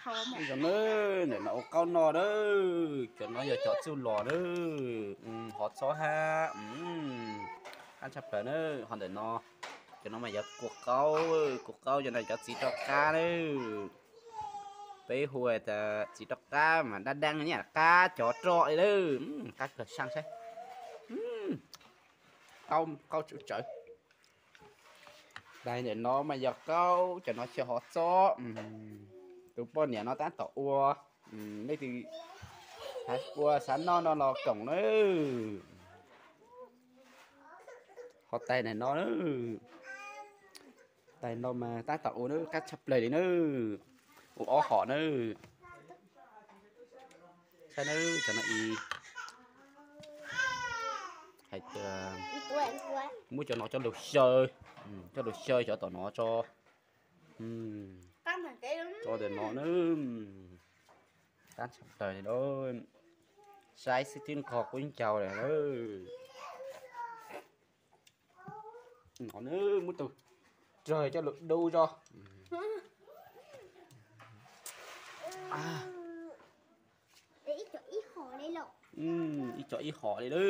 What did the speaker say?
Zoo na, ntawm no ua qaub no na, cov no yog cov txuj lom na, hov txhob hab, qab tshaj plaws na. Ho ntawm no, cov no mas yog kua qaub, kua qaub cov no cov txiv roj qab na. Peb hu tas txiv roj qab mas dab dab nyaj qab cov roj li na, qab kawg saab saib. Qaub, qaub tsawv tsawv. Ntawm no mas yog qaub, cov no cov hov txhob. Tus poj niam no tab tom ua, leej twg ua xav noj no los koom na. Ho tais ntawm no, tais no mas tab tom ua na, qab tshaj plaws li na. Ua ob hom na. Saib na, cov no ib, hais tias muab cov no coj lug xyaw, coj lug xyaw cov tom no tso. Tso ntawm no na. Qab tshaj plaws li na. Saib xwb twb nqos kub ncaug lawm na. No na, muab tus rog coj lug dub tso. Ib co ib hom li lawm.